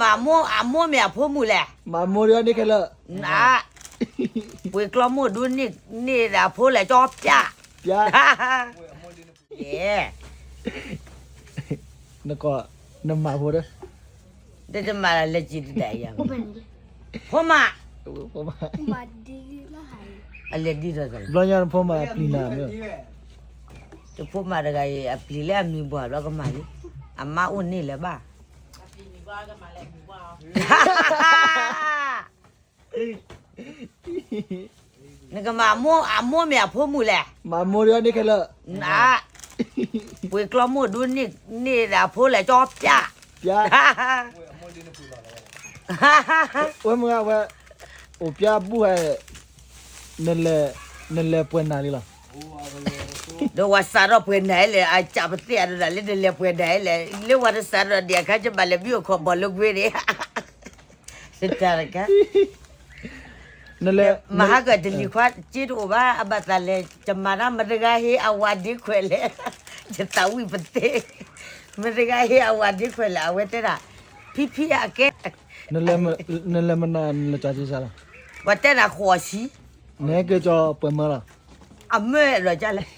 မၤမိၢ် အမိၢ်မ့ၢ်အဖိမုၣ်လဲၣ်. မၤမိၢ်ဒီးန့ၢ်ခဲလၢာ်. န ပှ့ၤကျီမိၢ်ဒိၣ်န့ၢ်န့ၢ်အဖိလဲၣ် ကၠီပျၢ်. ပျၢ်. ယဲ နကီၢ် နမၤဖိဒီး တမၤလၢကံတဒၣ်ယၤ. ဖိမး ဖိမး အလဲၤဒ်သိးသိး ဘျီညါနဖိမးပျံၤနၤမ့ၢ် တဖိမးတဂၤအံၤ အပျံၤလၢအမံၤဘှၢ်ဘျီကမၤလံ, အမါအိၣ်န့ၢ်လၢၤဘၣ်. နကမၤအမိၢ် အမိၢ်မ့ၢ်အဖိမုၣ်လဲၣ်. မၤမိၢ်ဒီးန့ၢ်ခဲလၢာ်. န ပှ့ၤကျီမိၢ်ဒိၣ်န့ၢ်န့ၢ်အဖိလဲၣ် ကၠီပျၢ်. ပျၢ်. ဝဲမ့ၢ်ဝဲ အိၣ်ပျၢ်ဘူၣ်ဝဲ နလဲၤ နလဲၤပှဲၤနၤလံလီၤ. ဒီးဝဲစးထီၣ်ပှဲၤနၤလဲၣ် အကးပသ့ၣ်အဒိဒၣ်လၢနလဲၤပှဲၤနၤလဲၣ် လၢဝဲတစးထီၣ်ဒံးအခါ ယဘၣ်လဲၤဘံၣ်အိၣ်ခိးဘီၣ်လၢကွ့န့ၣ် တၢ်တခါ နလဲၤ မဟါကတလံၤခွါ က့တအိၣ်ဘၣ် အဘၣ်သးလဲၤ ယမၤတၢ်မတဂၤဟ့အဝၤဒ့ခွဲးလဲၣ်, ယသးဝံၣ်ပသ့ၣ်, မတဂၤဟ့အဝၤဒ့ခွဲးလဲၣ် အဝဲတဲဒၣ် ဖံဖံအကဲ နလဲၤမနၤ နလဲၤကၠီက့စါလီၤ. ပှၤတဲနၤဃိးဆံ, နဟဲက့ၤကၠီပှဲၤမၢလီၤ. အမၢဒီးကလဲၣ်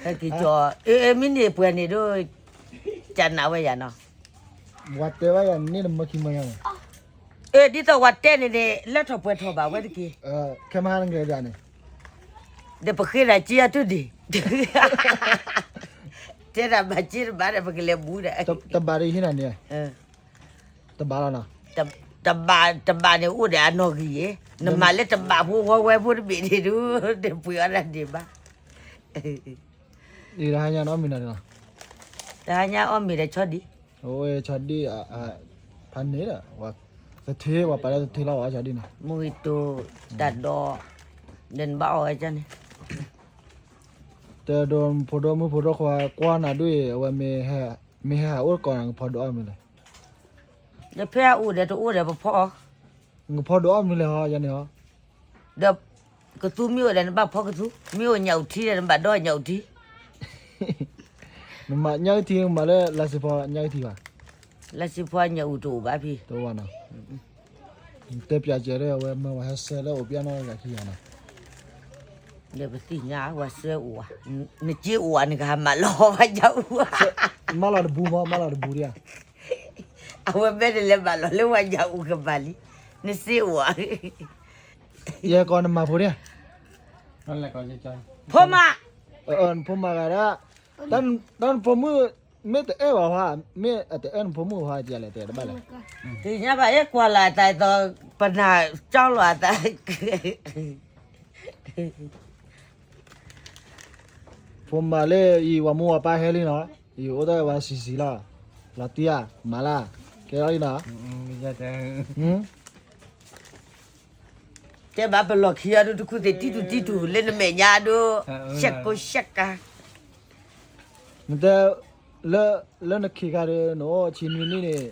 ဟဲက့ၤကၠီ, အမ့ၢ်န့ၣ်ပှဲၤန့ၣ်ဒိၣ် ကနၣ်ဝဲယၤနီၤ. ဝၤတဲဘၣ်ယၤန့ၣ်တမၢခံမၢယၤန့ၣ်, အၢ ဒ်သိးဝၤတဲန့ၣ်န့ၣ် လၢထီၣ်ပှဲၤထီၣ်ဘၣ်ဝဲတက့ၢ်. ခဲမဟါနကလဲၤဒၣ်န့ၣ် ဒီးပဃ့ဒၣ်က့အတုဒံး, တဲဒၣ်ဘၣ်က့တဘၣ်ဒီး ပကလဲၤဘူးဒီး တဘၣ်ဒီးဟံးနၤန့ၣ်, တဘၣ်လီၤနီၤ, တဘၣ် တဘၣ်န့ၣ်အိၣ်ဒီးအနီၣ်ဂံၢ်ယဲ, နမၤလၢတဘၣ်ဖိဝဲဝဲဖိတဘ့ၣ်န့ၣ်ဒုး တပှ့ၤအီၣ်ဒၣ်ဒံးဘၣ်. တဟါညါနအီၣ်မ့ၤနီၤ, တဟါညါအီၣ်မ့ၤဒီးဆီဒံၣ်, ဆီဒံၣ်, ဖးန့ၣ်ဒီး သထ့ ပှၤပာ်လၢသထ့လီၤ ဆီဒံၣ်န့ၣ်, မူဂံၢ်တိၤ တၢ်ဒီး ဒီးနဘၣ်အီၣ်ဝဲန့ၣ်, တဲဒိဖိဒိၣ်မုၣ်ဖိဒိၣ်ခွါကွၢ်နၤဒ်အံၤ အဝဲ မ့ၢ်ဟဲဟးအိၣ်တကိးနၤ နကဖီဒိၣ်အီၣ်မနုၤလဲၣ်, ဒီးဖဲအအိၣ်ဒီးတအိၣ်ဒီးပဖီအီၤ, နကဖီဒိၣ်အီၣ်မနုၤလဲၣ်ဟီ ယၤန့ၣ်ဟီ, ဒီးကသူမ့ၢ်အိၣ်ဒီးနဘၣ်ဖီကသူ, မ့ၢ်အိၣ်ညၣ်အူထံဒီးနဘၣ်ဒီးညၣ်အူထံ, နမၤညၣ်အူထံ နမၤလၢလါစ့ဖီညၣ်အူထံဘၣ်, လါစ့ဖီညၣ်အူတအိၣ်ဘၣ်ဖံ, တအိၣ်ဘၣ်နီၤ, တဲပၠးကဲဒီး အဝဲမၢဝဲဟဲဆှၢလၢအိၣ်ပျဲၢ်နီၢ်ဂၤခံဂၤနီၤ, ဒီးပသ့ၣ်ညါဝဲဆှၢအိၣ်ဧါ, နက့အိၣ်ဧါ နကဟးမၤလီၤဝဲညၣ်အူဧါ, မၢလီၤတဘူးမၢ မၢလီၤတဘူးဒံးဧါ, အဝဲမ့ၢ်တလဲၤမၤလီၤလၢဝဲညၣ်အူကပၤလံ, နစ့အိၣ်ဧါ ယဲကီးနမၤဖိန့ၣ်, ဖိမး, ဖိမးဂၤဒၣ်, တၢ်နဖိမုၣ်, မ့ၢ်တအဲၣ်ဘၣ်ဟါ, မ့ၢ်အတအဲၣ်နဖိမုၣ်ဟါတလဲၣ် တဲတဘၣ်လဲၣ်, သ့ၣ်ညါဘၣ် အဲၣ်ကွၢ်လၢအသးအသိး, ပနၢ်ကၠီလီၤအသး ဖိမးလၢအံၤ ပှၤမိၢ်ပှၤပၢ်ဟဲလံနီၤ, အံၤအိၣ်တ့ၢ်ဝဲဆံးဆံးလီၤ, လီၤတံၢ်ဧါ, မၤလၢ်, ကဲလီၤလံနီၤ, တဲဘၣ်ပလီၢ်ခံအဒိတခူသ့ၣ်တံတူာ်တံတူာ် လၢနမဲာ်ညါအဒိ, ရှက်ကိရှက်ကာ, နတဲ, လၢ, လၢနခံခါဒီး နအိၣ်ဆံနွံနံၣ်န့ၣ်,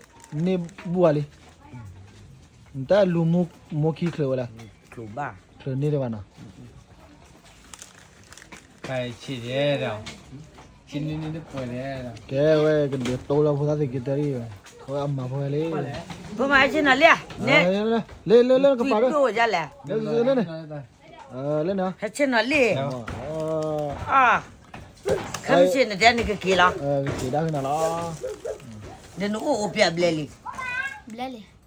န့ၢ်ဘူၣ်ဝဲလံ, နတၢ်လူၤမိၢ်ခံချုးဝဲလဲၣ်, ချုးန့ၢ်တဘၣ်နီၤ ကဲဝဲကဒုးတိလၢဖိသၣ်သ့ၣ်က့ၤတၢ်လံ, အဝဲအမၤဖိဝဲလံ, ဖိမးဆ့ၣ်နီၤလံ, လၢလၢလၢကပၤဒီး, လၢန့ၣ်, ဟဲဆ့ၣ်နီၤလံ, ခဲမုၢ်ဆ့ၣ်နတဲနကက့ၤလီၤ, က့ၤဒၣ်နၤလီၤ, ဒီးနအိၣ်အိၣ်ပျဲၢ်ဘျဲၣ်လံ, ဘျဲၣ်လံ